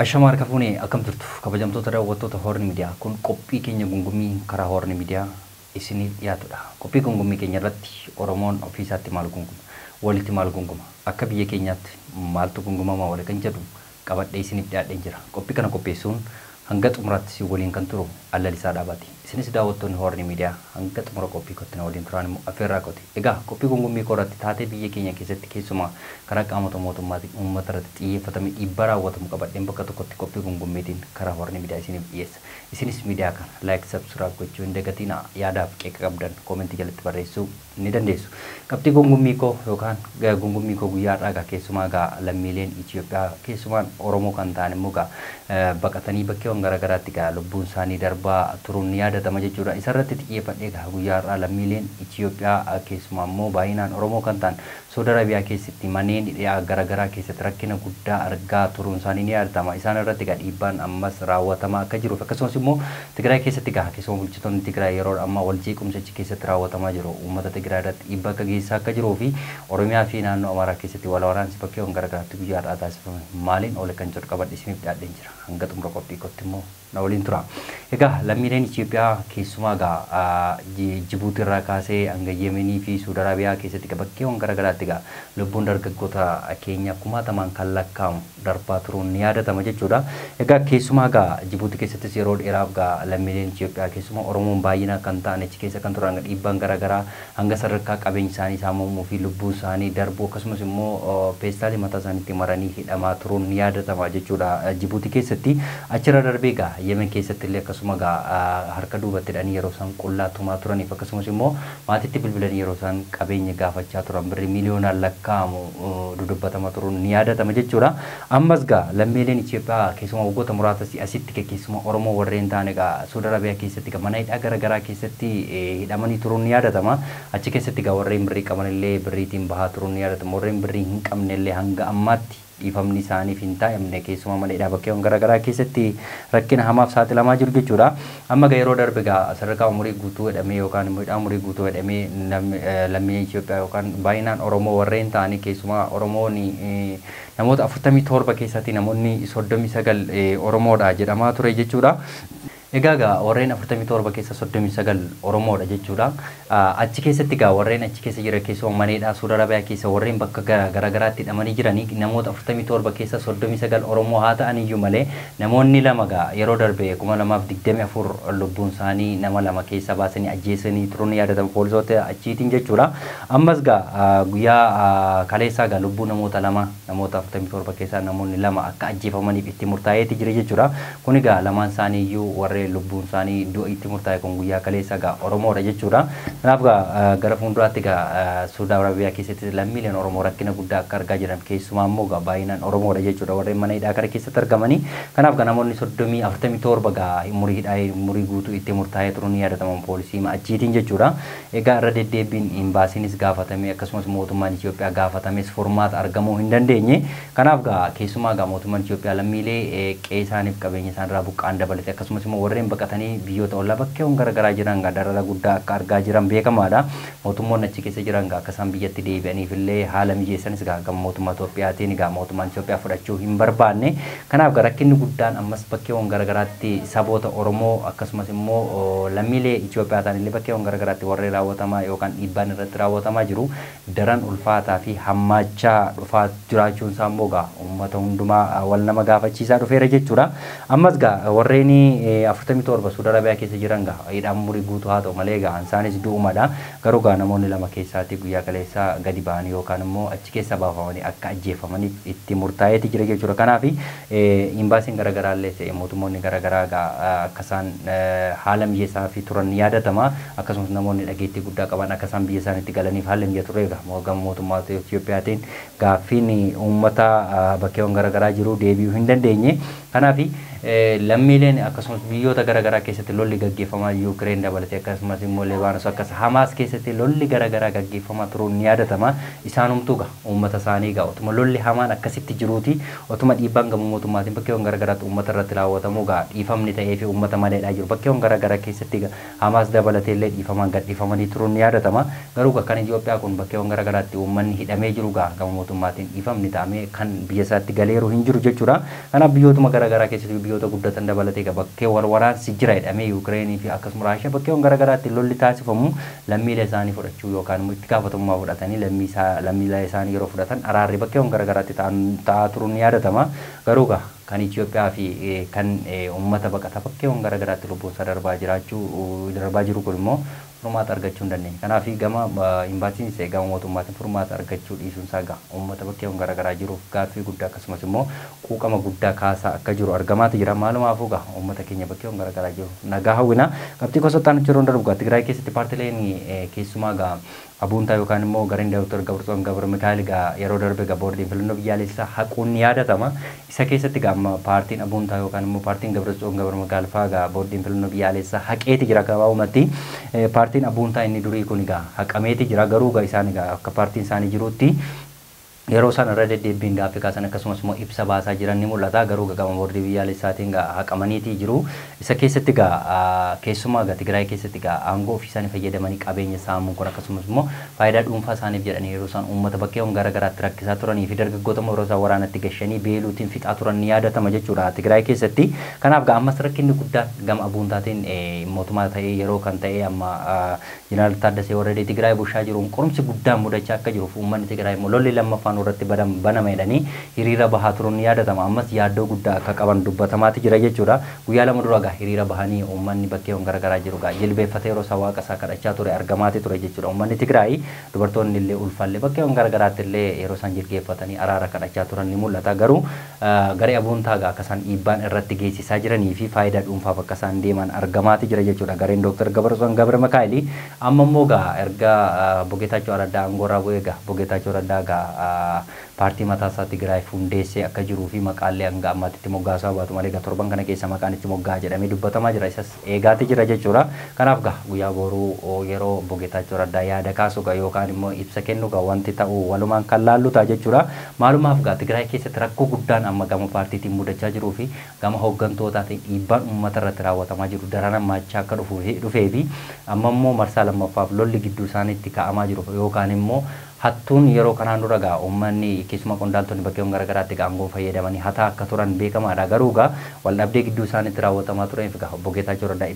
Ashamaa harka fuunee akkam jirtu kabajamtoota daawwattoota Horn Miidiyaa. Kun qophii keenya gungummii karaa Horn Miidiyaa isiniif dhiyaatudha. Qophii gungummii keenya irratti Oromoon ofii isaatti maal gunguma, walitti maal gunguma, akka biyya keenyaatti maaltu gungumama wali kan jedhu qabadhee isiniif dhiyaadheen jira. Qophii kana qopheessuun hanga xumuraatti si waliin kan turu Allalisaa Dhaabaati. Isinis daawwattoonni Horn Miidiyaa hanga xumura qophii kootti na waliin turaan immoo affeerraa kooti. Egaa qophii gungummii koo irratti taatee biyya keenya keessatti keessumaa karaa qaamota mootummaatiin uummata irratti xiyyeeffatame dhiibbaa raawwatamu qabadheen bakka tokkotti qophii gungummiitiin karaa Horn Miidiyaa isiniif dhiyeessa. Isinis miidiyaa kana like, subscribe gochuu hin dagatinaa. Yaadaaf qeeqa qabdan koomentii jalatti barreessuu ni dandeessu. Qabxii gungummii koo yookaan gungummii koo guyyaa har'aa egaa keessumaa egaa lammiileen Itoophiyaa keessumaan Oromoo kan ta'an immoo egaa baqatanii bakkeewwan garaagaraatti egaa lubbuun isaanii darbaa turuun ni yaadatama jechuudha. Isarratti xiyyeeffadhee egaa guyyaa har'aa lammiileen Itoophiyaa keessumaa immoo baay'inaan Oromoo kan ta'an Saudi Arabiyaa keessatti manneen hidhaa garaagaraa keessatti rakkina guddaa argaa turuun isaanii ni yaadatama. Isaan irratti egaa dhiibbaan ammas raawwatamaa akka jiruuf akkasumas immoo Tigraay keessatti egaa keessumaa bulchitoonni Tigraay yeroo ammaa wal jeequmsa achi keessatti raawwatamaa jiru uummata Tigraay irratti dhiibbaa akka geessisaa akka jiruu fi Oromiyaa fi naannoo Amaaraa keessatti wal waraansi bakkeewwan garaagaraatti guyyaa har'aa taasifame maaliin oole kan jedhu qabadhe isiniif dhiyaadheen jira. Hanga xumura qophii kootti immoo na waliin tura. Egaa lammiileen Itoophiyaa keessumaa egaa Jibuutii irraa kaasee hanga Yemenii fi Saudi Arabiyaa keessatti bakkeewwan garaagaraatti egaa lubbuun dargaggoota keenya kumaatamaan kan lakkaa'amu darbaa turuun ni yaadatama jechuudha. Egaa keessumaa egaa Jibuutii keessattis yeroo dheeraaf egaa lammiileen Itoophiyaa keessumaa Oromoon baay'inaan kan ta'an achi keessa kan turan dhiibbaan garaagaraa hanga sadarkaa qabeenya isaanii saamamuu fi lubbuu isaanii darbuu akkasumas immoo peestaalii mataa isaaniitti maranii hidhamaa turuun ni yaadatama jechuudha. Jibuutii keessatti achirra darbee egaa Yemen keessatti illee akkasuma egaa harka duubatti hidhanii yeroo isaan qullaa tumaa turaniif akkasumas immoo maatiitti bilbilanii yeroo isaan qabeenya gaafachaa turan birrii miiliyoonaan lakkaa'amu dudubbatama turuun ni yaadatama jechuudha. Ammas egaa lammiileen Itoophiyaa keessumaa waggoota muraasa asitti keessumaa Oromoo warreen ta'an egaa Saudi Arabiyaa keessatti mana hidhaa garaagaraa keessatti hidhamanii turuun ni yaadatama. Achi keessatti egaa warreen birrii qaban illee birriitiin bahaa turuun ni yaadatama. Warreen birrii hin qabne illee hanga ammaatti dhiifamni isaaniif hin taa'amne keessumaa mana hidhaa bakkeewwan garaagaraa keessatti rakkina hamaaf saaxilamaa jiru jechuudha. Amma egaa yeroo darbe egaa sadarkaa umurii guutuu jedhamee yookaan immoo hidhaa umurii guutuu jedhamee lammiileen Itoophiyaa yookaan baay'inaan Oromoo warreen ta'anii keessumaa Oromoon namoota 47 keessatti namoonni 39 Oromoodha jedhamaa ture jechuudha. Egaa egaa warreen 47 keessa 39 Oromoodha jechuudha. Achi keessatti egaa warreen achi keessa jiran keessumaa mana hidhaa Saudi Arabiyaa keessa warreen bakka garaagaraatti hidhamanii jiranii namoota 47 keessa 39 Oromoo haa ta'an iyyuu malee namoonni lama egaa yeroo darbe 2024 lubbuun isaanii nama lama keessa baasanii ajjeesanii turuun yaadatama poolisoota achiitiin jechuudha. Ammas egaa guyyaa kaleessaa egaa lubbuu namoota lama namoota 47 keessaa namoonni lama akka ajjeefamaniif itti murtaa'eeti jira jechuudha. Kun egaa lamaan isaanii iyyuu warreen lubbuun isaanii du'a itti murtaa'e kun guyyaa kaleessa egaa Oromoodha jechuudha. Kanaaf egaa gara fuulduraatti egaa Saudi Arabiyaa keessatti lammiileen Oromoo rakkina guddaa akka argaa jiran keessumaa immoo egaa baay'inaan Oromoodha jechuudha warreen mana hidhaa kana keessatti argamanii. Kanaaf egaa namoonni 47 egaa umurii hidhaa umurii guutuu itti murtaa'ee turuun ni yaadatama poolisii achiitiin jechuudha. Egaa irra deddeebiin imbaasiinis gaafatame akkasumas mootummaan Itoophiyaa gaafatames furmaata argamuu hin dandeenye. Kanaaf egaa keessumaa egaa mootummaan Itoophiyaa lammiilee qe'ee isaaniif qabeenya isaanirraa buqqa'an dabalate akkasumas immoo warreen baqatanii biyyoota ollaa bakkeewwan garaagaraa jiran egaa darara guddaa akka argaa jiran beekamaadha. Mootummoonni achi keessa jiran egaa akka isaan biyyatti deebi'aniif illee haala mijeessanis egaa gama mootummaa Itoophiyaatiin egaa mootummaan Itoophiyaa fudhachuu hin barbaanne. Kanaaf egaa rakkinni guddaan ammas bakkeewwan garaagaraatti saboota Oromoo akkasumas immoo lammiilee Itoophiyaa ta'an illee bakkeewwan garaagaraatti warreen raawwatamaa yookaan dhiibbaan irratti raawwatamaa jiru daran ulfaataa fi hammaachaa dhufaa jiraachuun isaa immoo egaa uummata hundumaa wal nama gaafachiisaa dhufeera jechuudha. Ammas egaa warreen 47 Saudi Arabiyaa keessa jiran egaa hidhaan umurii guutuu haa ta'u malee egaa isaanis du'umadha. Garuu egaa namoonni lama keessaatti guyyaa kaleessaa gadi ba'anii yookaan immoo achi keessa baafamanii akka ajjeefamaniif itti murtaa'eeti jira jechuudha. Kanaaf imbaasiin garaagaraa illee ta'e mootummoonni garaagaraa egaa akka isaan haala mijeessaa fi turan ni yaadatama. Akkasumas namoonni dhageettii guddaa qaban akka isaan biyya isaaniitti galaniif haala mijatu ture egaa gama mootummaa Itoophiyaatiin gaaffiin uummata bakkeewwan garaagaraa jiru deebi'uu hin dandeenye. Kanaaf lammiileen akkasumas biyyoota garaagaraa keessatti lolli gaggeeffamaa Yuukireen dabalatee akkasumas immoo Libaanos akkas Hamaas keessatti lolli garaagaraa gaggeeffamaa turuun ni yaadatama. Isaanumtuu egaa uummata isaanii egaa otuma lolli hamaan akkasitti jiruuti otuma dhiibbaan gama mootummaatiin bakkeewwan garaagaraatti uummata irratti raawwatamu egaa dhiifamni ta'ee fi uummata maleedhaa jiru. Bakkeewwan garaagaraa keessatti egaa Hamaas dabalatee illee dhiifamaan gadhiifamanii turuun ni yaadatama. Garuu kan Itoophiyaa kun bakkeewwan garaagaraatti uummanni hidhamee jiru egaa gama mootummaatiin dhiifamni ta'amee kan biyya isaatti galeeru hin jiru jechuudha. Kanaaf biyyootuma garaagaraa keessatti biyyoota guddatan dabalatee bakkee wal waraansi jira jedhamee Yuukireenii fi akkasuma Raashiyaa bakkeewwan garaagaraatti lolli taasifamu lammiilee isaanii fudhachuu yookaan immoo itti gaafatamummaa fudhatanii lammiilee isaanii yeroo fudhatan araarri bakkeewwan garaagaraatti ta'aa turuun ni yaadatama. Garuu egaa kan Itoophiyaa fi kan uummata baqataa bakkeewwan garaagaraatti lubbuun isaa darbaa jiraachuu darbaa jiru kun immoo furmaata argachuu hin dandeenye. Kanaaf gama imbaasiin isa gama mootummaatiin furmaata argachuu dhiisuun isaa egaa uummata bakkeewwan garaagaraa jiruuf gaaffii guddaa akkasumas immoo quuqama guddaa kaasaa akka jiru argamaatu jira. Maalumaafuu egaa uummata keenya bakkeewwan garaagaraa jiru nagaa hawwina. Qabxii gosotaan jiruun darbu egaa Tigraay keessatti paartileen keessumaa egaa Abuuntaa yookaan immoo gareen Dr. Gabratsoon Gabra Mikaa'el egaa yeroo darbe egaa boordiin filannoo biyyaalessaa haquun ni yaadatama. Isa keessatti egaa amma paartiin Abuuntaa yookaan immoo paartiin Gabratsoon Gabra Mikaa'el fa'aa egaa boordiin filannoo biyyaalessaa haqeeti jira gabaabumatti. Paartiin Abuuntaa inni durii kun egaa haqameeti jira, garuu egaa isaan egaa akka paartiin isaanii jirutti yeroo isaan irra deddeebiin gaaffii kaasan akkasumas immoo ibsa baasaa jiran ni mul'ata. Garuu gama boordii biyyaalessaatiin egaa haqamaniitii jiru. Isa keessatti egaa keessumaa egaa Tigraay keessatti egaa aangoo ofii isaanii fayyadamanii qabeenya saamuun kun akkasumas immoo faayidaa dhuunfaa isaaniif jedhanii yeroo isaan uummata bakkeewwan garaagaraatti rakkisaa turanii fi dargaggoota yeroo isaan waraanatti gashanii beeluutiin fixaa turan ni yaadatama jechuudha Tigraay keessatti. Kanaaf egaa ammas rakkinni guddaan gama Abuuntaatiin mootummaa ta'ee yeroo kan ta'e amma Jeneraal Taaddasee Warradee Tigraay bulchaa jiruun qorumsi guddaan mudachaa akka jiruuf uummanni Tigraay immoo lolli lammaffaan irratti banama jedhanii hiriira bahaa turuun ni yaadatama. Ammas yaaddoo guddaa akka qaban dubbatamaati jira jechuudha. Guyyaa lama dura egaa hiriira bahanii uummanni bakkeewwan garaagaraa jiru egaa jilbeeffatee yeroo isaa waaqa isaa kadhachaa ture argamaati ture jechuudha. Uummanni Tigraay dubartoonni illee ulfaallee bakkeewwan garaagaraatti illee yeroo isaan jilgeeffatanii araara kadhachaa turan ni mul'ata. Garuu garee Abuuntaa egaa akka isaan dhiibbaan irratti geessisaa jiranii fi faayidaa dhuunfaaf akka isaan deeman argamaati jira jechuudha. Gareen Dr. Gabratsoon Gabra Mikaa'el amma immoo egaa erga Bogeetaachoo Raddaa aangoorraa bu'ee egaa Bogeetaachoo Raddaa egaa paartii mataa isaa Tigraay hundeessee akka jiruu fi maqaallee hanga ammaatti itti moggaasaa baatu malee egaa torban kana keessa maqaan itti moggaa jedhamee dubbatamaa jira. Isas eegaati jira jechuudha. Kanaaf egaa guyyaa boruu yeroo Bogeetaachoo Raddaa yaada kaasu egaa yookaan immoo ibsa kennu egaa wanti ta'u walumaan kan laallu ta'a jechuudha. Maalumaaf egaa Tigraay keessatti rakkoo guddaan amma gama paartiitiin mudachaa jiruu fi gama hooggantootaatiin dhiibbaan uummata irratti raawwatamaa jiru daran hammaachaa akka dhufee fi amma immoo marsaa lammaffaaf lolli gidduu isaaniitti ka'amaa jiru yookaan immoo hattuun yeroo kanaan dura egaa uummanni keessumaa qondaaltonni bakkeewwan garaagaraatti egaa aangoo fayyadamanii hataa akka turan beekamaadha. Garuu egaa waldhabdee gidduu isaaniitti raawwatamaa tureef egaa obbo Geetaachoo Raddaa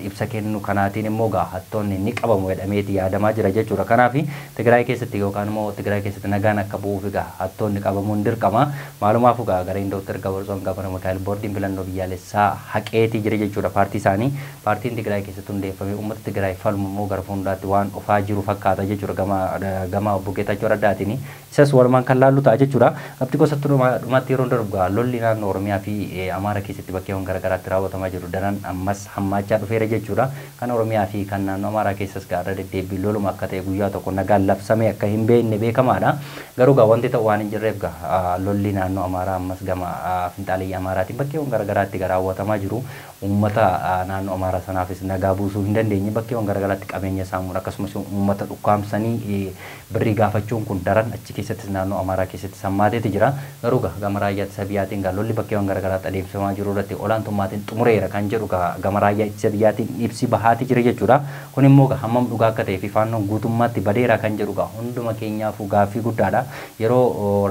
ibsa kennu kanaatiin immoo egaa hattoonni ni qabamu jedhameeti yaadamaa jira jechuudha. Kanaaf Tigraay keessatti yookaan immoo Tigraay keessatti nagaan akka bu'uuf egaa hattoonni qabamuun dirqama. Maalumaaf egaa gareen Dr. Gabratsoon Gabra Mikaa'el boordiin filannoo biyyaalessaa haqeetii jira jechuudha paartii isaanii. Paartiin Tigraay keessatti hundeeffamee uummata Tigraay falmu immoo gara fuulduraatti waan dhufaa jiru fakkaata jechuudha gama obbo Geetaachoo Raddaatiin. Isas walumaan kan laallu ta'a jechuudha. Qabxii gosatti dhumaatti yeroo darbu egaa lolli naannoo Oromiyaa fi Amaara keessatti bakkeewwan garaagaraatti raawwatamaa jiru daran ammas hammaachaa dhufeera jechuudha. Kan Oromiyaa fi kan naannoo Amaaraa keessas egaa irra deddeebiin loluma akka ta'e guyyaa tokko nagaan labsamee akka hin beekne beekamaadha. Garuu egaa wanti ta'u waan hin jirreef egaa lolli naannoo Amaaraa ammas gama finxaaliyyaa Amaaraatiin bakkeewwan garaagaraatti raawwatamaa jiru. Uummata naannoo Amaaraa sanaafis nagaa buusuu hin dandeenye bakkeewwan garaagaraatti qabeenya saamuun akkasumas uummata dhukkaamsanii birrii gaafachuun kun daran achi keessattis naannoo Amaaraa keessatti hammaateeti jira. Garuu egaa gama raayyaa ittisa biyyaatiin egaa lolli bakkeewwan garaagaraatti adeemsifamaa jiru irratti olaantummaatiin xumureera kan jedhu egaa gama raayyaa ittisa biyyaatiin ibsi bahaati jira jechuudha. Kun immoo egaa hammam dhugaa akka ta'ee fi faannoon guutummaatti badeera kan jedhu egaa hunduma keenyaafuu gaaffii guddaadha. Yeroo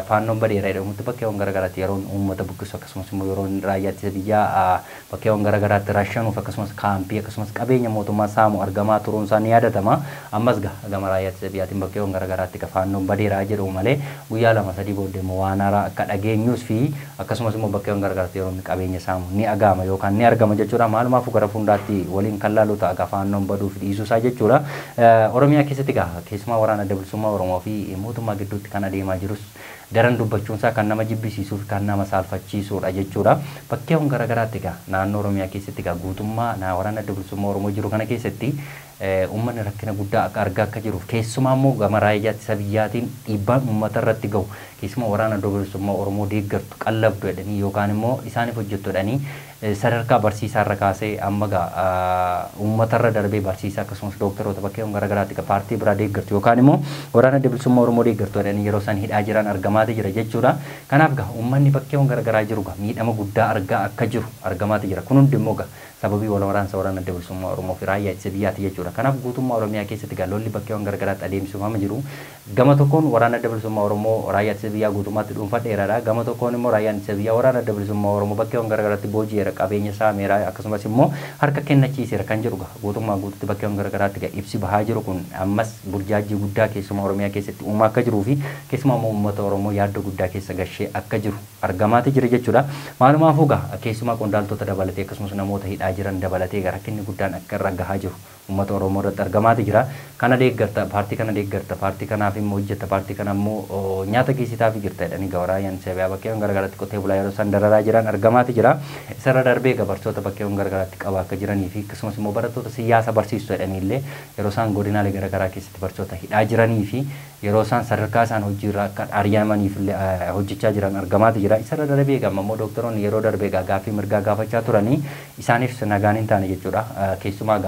faannoon badeera jedhamutti bakkeewwan garaagaraatti yeroon uummata buqqisu akkasumas immoo yeroo raayyaa ittisa biyyaa bakkeewwan garaagaraatti rashanuuf akkasumas kaampii akkasumas qabeenya mootummaa saamu argamaa turuun isaa ni yaadatama. Ammas gama raayyaa ittisa biyyaatiin bakkeewwan garaagaraatti faannoon badeera jedhu malee guyyaa 2-3 booddee immoo waan haaraa akka dhageenyuus fi akkasumas immoo bakkeewwan garaagaraatti yeroo qabeenya saamu ni agama yookaan ni argama jechuudha. Maalumaafuu gara fuulduraatti waliin kan laallu ta'a faannoon baduu fi dhiisuu isaa jechuudha. Oromiyaa keessatti egaa keessumaa waraana adda bilisummaa Oromoo fi mootummaa gidduutti kan adeemaa jirus daran dubbachuun isaa kan nama jibbisiisuu fi kan nama saalfachiisuudha jechuudha. Bakkeewwan garaagaraatti egaa naannoo Oromiyaa keessatti egaa guutummaa waraana adda bilisummaa Oromoo jiru kana keessatti uummanni rakkina guddaa akka argaa akka jiruuf keessumaa immoo gama raayyaa ittisa biyyaatiin dhiibbaan uummata irratti gahu keessumaa waraana adda bilisummaa Oromoo deeggartu qallabdu jedhanii yookaan immoo isaaniif hojjettu jedhanii Sadarkaa barsiisaarra kaasee amma gaa uummatarra darbee barsiisaa akkasumas dooktaroota bakkeewwan garaagaraatti paartii biraa deeggartu yookaan immoo waraana Adda Bilisummaa Oromoo deeggartu jedhanii yeroo isaan hidhaa jiran argamaati jira jechuudha. Kanaaf gaa uummanni bakkeewwan garaagaraa jiru gaa miidhama guddaa argaa akka jiru argamaati jira. Kun hundi immoo gaa sababii wal waraansa waraana Adda Bilisummaa Oromoo fi raayyaa ittisa biyyaati jechuudha. Kanaaf guutummaa Oromiyaa keessatti gaa lolli bakkeewwan garaagaraatti adeemsifamaa jiru. Gama tokkoon waraana Adda Bilisummaa Oromoo raayyaa ittisa biyyaa guutummaatti dhuunfadheeraadha. Gama tokkoon immoo raayyaan ittisa biyyaa waraana Adda Bilisummaa Oromoo bakkeewwan garaagaraatti booji'eera, qabeenya saameera, akkasumas immoo harka kennachiiseera kan jedhu guutummaa guutuutti bakkeewwan garaagaraatti gaa ibsi bahaa jiru kun ammas burjaajii guddaa keessumaa Oromiyaa keessatti uumaa akka jiruu fi keessumaa immoo uummata Oromoo yaaddoo guddaa keessa gashee akka jiru argamaati jira jechuudha. Maalumaafuu gaa keessumaa qondaaltota dabalatee akkasumas namoota hidhaa jiran dabalatee rakkinni guddaan akka irra gahaa jiru uummata Oromoo irratti argamaati jira. Kana deeggarta, paartii kana deeggarta, paartii kanaaf immoo hojjetta, paartii kana immoo nyaata geessitaaf jirta jedhanii gawaraayaan sababii bakkeewwan garaagaraatti qotee bulaa yeroo isaan dararaa jiran argamaati jira. Isarra darbee gabartoota bakkeewwan garaagaraatti qabaa akka jiranii fi akkasumas immoo barattoota siyaasa barsiisu jedhanii illee yeroo isaan godinaalee garaagaraa keessatti barsiisota hidhaa jiranii fi yeroo isaan sadarkaa isaan hojiirra akka ari'amaniif illee hojjechaa jiran argamaati jira. Isarra darbee gama immoo doktoroonni yeroo darbee gaaffii mirgaa gaafachaa turanii isaaniif nagaan hin taane jechuudha. Keessumaa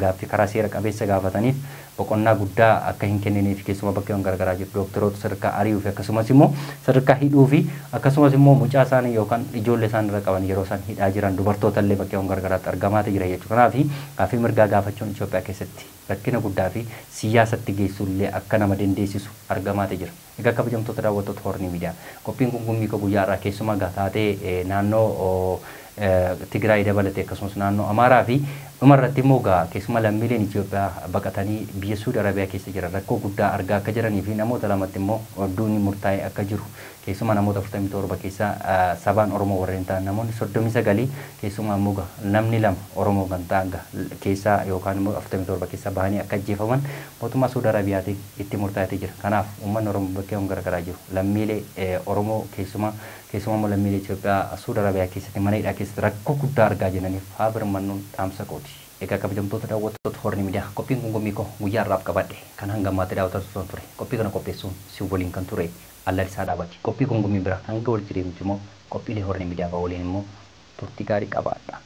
gaaffii karaa seera qabeessa gaafataniif boqonnaa guddaa akka hin kenniniif keessumaa bakkeewwan garaagaraa jiru doktoroota sadarkaa ari'uu fi akkasumas immoo sadarkaa hidhuu fi akkasumas immoo mucaa isaanii yookaan ijoollee isaan irra qaban yeroo isaan hidhaa jiran dubartoota illee bakkeewwan garaagaraatti argamaati jira jechuudha. Kanaaf gaaffii mirgaa gaafachuun Itoophiyaa keessatti rakkina guddaa fi siyaasatti geessu illee akka nama dandeessisu argamaati jira. Egaa kabajamtoota daawwattoota Horni Miidiyaa, qophiin gungummii guyyaa irraa keessumaa taatee naannoo Tigraay dabalatee akkasumas naannoo Amaaraa fi dhumarratti immoo gaa keessumaa lammiileen Itoophiyaa baqatanii biyya Suudi Arabiyaa keessa jiran rakkoo guddaa argaa akka jiranii fi namoota lamatti immoo duuni murtaa'e akka jiru keessumaa namoota 47 keessaa sabaan Oromoo warreen ta'an namoonni 39 keessumaa immoo gaa namni lama Oromoo kan ta'an keessaa yookaan immoo 47 keessaa bahanii akka ajjeefaman mootummaa Suudi Arabiyaatiin itti murtaa'ee jira. Kanaaf uummanni Oromoo bakkeewwan garaagaraa jiru lammiilee Oromoo keessumaa immoo lammiilee Itoophiyaa Suudi Arabiyaa keessatti mana hidhaa keessatti rakkoo guddaa argaa jiraniif haa birmannuun dhaamsa kooti. Egaa kabajamtoota daawwattoota Horni Miidiyaa, qophiin gungummii koo guyyaa har'aaf qabadhe kan hanga ammaatti daawwattoota ture. Qophii kana qopheessuun si waliin kan ture Allalisaa Dhaabati. Qophii gungummii bira hanga wal jireenya immoo qophiilee Horni Miidiyaa waliin immoo turtii gaarii qabaadha.